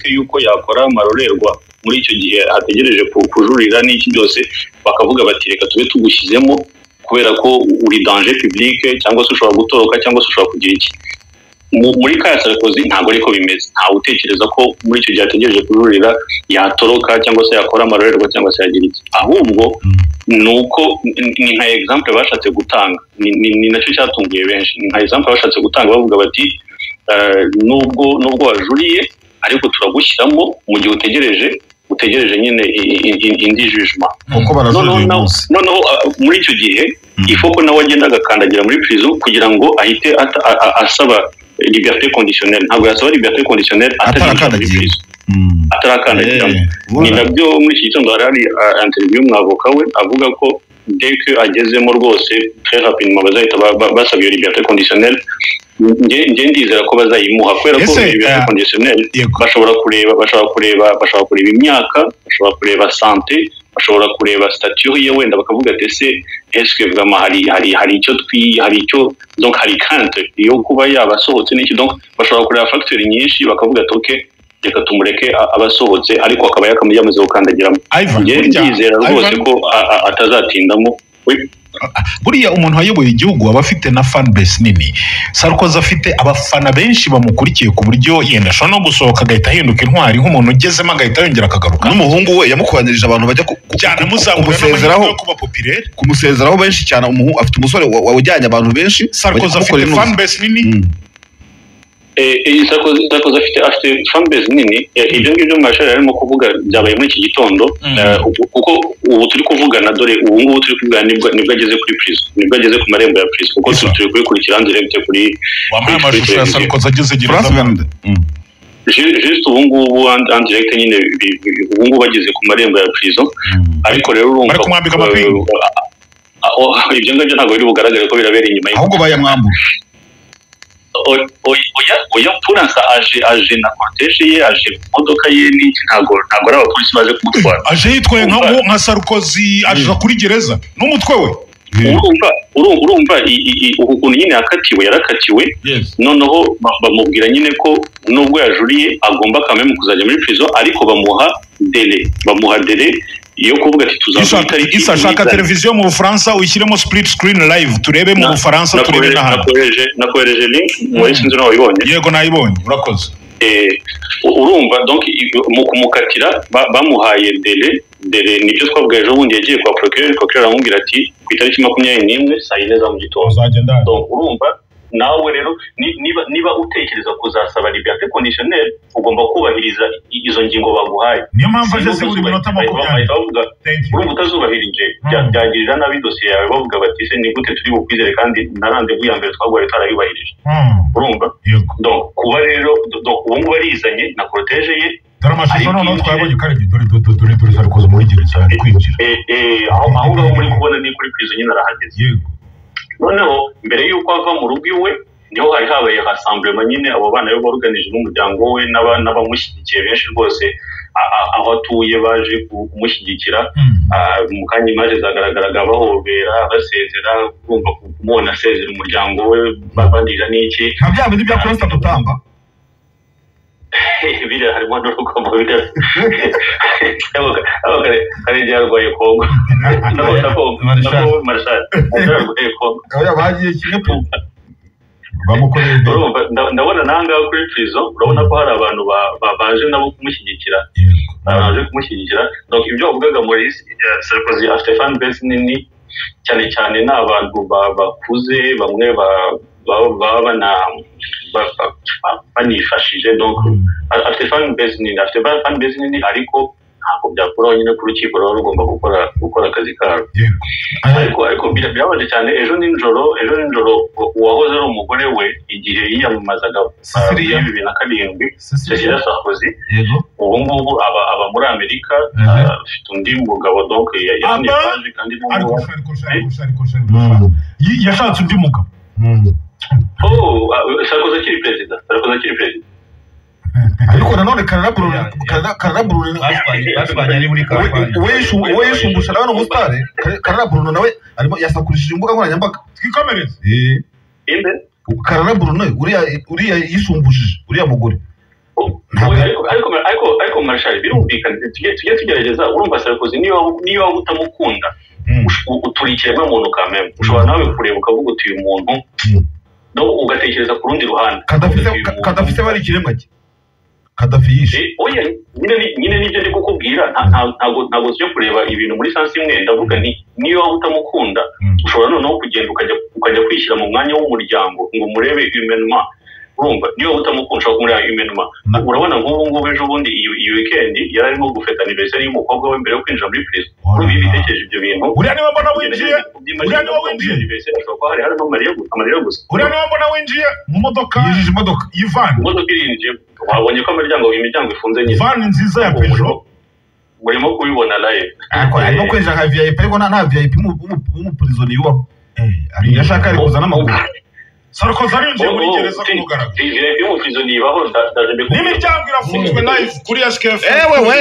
risque y'uko yakora amarorerwa muri icyo gihe ategereje kujurira n'iki byose, bakavuga bati reka tube tugushyizemo kubera ko uri danger public, cyangwa se ushobora gutoroka, cyangwa se ushobora kugira iki. Muri cas ya Sarkozy ntabwo ariko bimeze. Ntawe utekereza ko muri icyo gihe ategereje kujurira yatoroka, cyangwa se yakora amarorerwa, cyangwa se yagira iki. Ahubwo ni uko ni nka exemple bashatse gutanga, ni nacyo cyatunguye benshi. Ni nka exemple bashatse gutanga bavuga bati nubwo wajuriye, ariko turagushyiramo mu gihe utegereje nyine indi jugement. Kuko barajurira uyu munsi. Noneho muri icyo gihe ifo ko nawe agenda agakandagira muri prison kugira ngo ahite asaba liberté conditionnelle. Ntabwo yasaba liberté conditionnelle atarinjira muri Atarakandagiye. prison, atarakandagiramo. Ni nabyo muri iki gitondo hari interview y'umwavoka we avuga ko dès que agezemo rwose, très rapidement bazahita basaba iyo liberté conditionnelle. Nge ndizera ko bazayimuha kubera ko Ese, liberté conditionnelle bashobora kureba imyaka, bashobora kureba santé, bashobora kureba statut ye, wenda bakavuga ati ese est-ce que vraiment hari icyo twi hari icyo, donc hari crainte yo kuba yaba asohotse n'iki. Donc bashobora kureba facteur nyinshi, bakavuga ati ok, reka tumureke aba asohotse, ariko akaba yamaze gukandagiramo. Ivan, Nge burya ndizera rwose Ivan, ko atazatindamo. Oui. Buriya umuntu wayoboye igihugu aba afite na fan base nini. Sarkozy afite abafana benshi bamukurikiye, ku buryo yenda ashobora no gusohoka agahita ahinduka intwari, nk'umuntu ugezemo agahita yongera akagaruka. N'umuhungu we yamukoranyirije abantu bajya byanamuzamura kumusezeraho. n'amahirwe yo kuba populaire. Kumusezeraho benshi cyane. Afite umusore wajyanye abantu benshi bajya Sarkozy afite kumukorera fan inoze. base nini. Sarkozy afite fanbase nini. Ibyo ngibyo Marshal arimo kuvuga byabaye muri iki gitondo. Kuko ubu turi kuvugana, dore ubu ngubu turi kuvugana nibwo ageze kuri prison, nibwo ageze ku marembo ya prison, kuko Isa. turi kubikurikira direct kuri Wampaye kuri amashusho ya televiziyo. Sarkozy ageze gereza? France 22. Juste ubu ngubu en direct nyine, ubu ngubu ageze ku marembo ya prison. Ariko rero urumva Bari kumwambika amapingu? Oh, ibyo ngibyo ntabwo biri bugaragare ko birabera inyuma Ahubwo bayamwambura. Oya, Puransa aje na cortège ye, aje mu modoka ye n'iki. Ntabwo ari abapolisi baje kumutwara. Aje yitwaye nka Sarkozy, aje kuri gereza n'umutwe we. Urumva ukuntu nyine yakatiwe, yarakatiwe. Noneho bamubwira nyine ko nubwo yajuriye agomba kamwe kuzajya muri prison, ariko bamuha délai yo kuvuga ati tuzaguha itariki Isa, shaka n'izana. televiziyo mu Bufaransa, uyishyiremo split screen live, turebe mu Bufaransa, turebe n'ahandi. Nakohereje link muri, sinzi nawe wayibonye. Yego, nayibonye, urakoze. Urumva donc mu kumukatira bamuhaye délai. Nibyo twavuga ejo bundi, yagiye kwa procureur, procureur aramubwira ati ku itariki 21 saa 4 za mu gitondo. Uzagenda. Donc urumva nawe rero niba utekereza kuzasaba liberté conditionnelle, ugomba kubahiriza izo ngingo baguhaye. Niyo mpamvu aje zibura iminota 20. Bahita bavuga Thank you. urumva utazubahirije byagirira nabi dosiye yawe, bavuga bati se ni gute turi bukwizere kandi na rendez-vous ya mbere twaguhaye utarayubahirije? Urumva? Yego. Donc kuba rero, donc ubu ngubu arizanye na cortège ye. Dore amashusho. Ariko Noneho twayabonye karege. Dore, dore, dore, dore Sarkozy muri gereza ari kwinjira. Aho ngaho muri kubona ni kuri prison nyine, arahageze. Noneho mbere y'uko ava mu rugo iwe niho hari habaye rassemblement nyine, abo bana be boruganije n'umuryango we n'abamushyigikiye benshi rwose aho atuye baje kumushyigikira. Mu kanya image zagaragaraga bahobera, basezera. Urumva kumubona asezera umuryango we barira n'iki. Nka bya bindi bya Constant Mutamba. Biriya harimo n'urugomo biriya. Karege yarwaye Kongo. Marshal. Marshal yarwaye Kongo. Oya, bagiye kimwe pe, bamukoreye imbere. Urumva ndabona n'ahangaha kuri prison, urabona ko hari abantu baje nabo kumushyigikira, baje kumushyigikira. Donc ibyo wavugaga, Maurice, Sarkozy afite fan base nini cyane cyane, ni abantu bakuze, bamwe baba banifashije. Donc afite fan base nini, afite fan base nini, ariko ntabwo byakuraho nyine ko urukiko ruba rugomba gukora akazi karwo. Ariko birababaje cyane, ejo nijoro uwahoze ari umugore we igihe yiyamamazaga Cecilia. muri 2007, Cecilia. Cecilia Sarkozy, ubu ngubu aba muri Amerika. Afite undi mugabo, donc yatumye Aba? paje kandi Ariko n'ubu ariko ariko ariko ariko yashatse undi mugabo. Oh, Sarkozy akiri perezida, Sarkozy akiri perezida. Ariko nanone Carla Bruni, Yeah. Carla Bruni Bashwanye ari muri kampani. uwe yishumbusha nawe ni umusitari. Carla Bruni nawe arimo yasakurishije imbuga nkoranyambaga. Twikomereze. Inde? Carla Bruni, uriya yisumbushije uriya mugore. Ariko Marshal, birumvikana, tujye tugerageza. Urumva, Sarkozy, niyo waba utamukunda, uturi ikiremwamuntu kameme, ushobora nawe kureba ukavuga uti uyu muntu, no ugatekereza ku rundi ruhande. Kadhafi se bari ikiremwa cye? Kadhafi yishe. Oya, nyine nibyo ndi kukubwira. Ntabwo tujya kureba ibintu muri sens imwe. Ndavuga nti niyo waba utamukunda, ushobora noneho kugenda ukajya kwishyira mu mwanya w'umuryango ngo murebe humainement. Urumva, niyo waba utamukunda, ushobora kumureba humainement. Urabona nk'ubu ngubu, ejo bundi iyi weekend yari arimo gufeta anniversaire y'umukobwa we mbere yo kwinjira muri prison. Urumva, iyo ubitekereje ibyo bintu, Uriya niwe mbona winjiye, uriya niwe winjiye. Anniversaire ashobora kuba hari harimo amarira gusa. Uriya niwe mbona winjiye mu modoka. Yinjije imodoka. Y'ivani. Imodoka irinjiye, wabonye ko imiryango ifunze nyine. Van nziza ya Peugeot. Murimo kubibona live. Ariko arimo kwinjira nka VIP, ariko nta VIP w'umupurizoni yubaho. Iyo ashaka ari kuza n'amaguru. Sarkozy arinjiye muri gereza ku mugaragaro. VIP y'umupurizoni ibaho, ndaje mbikubwira. N'imiryango irafunzwe live kuri SKF. Ewe we.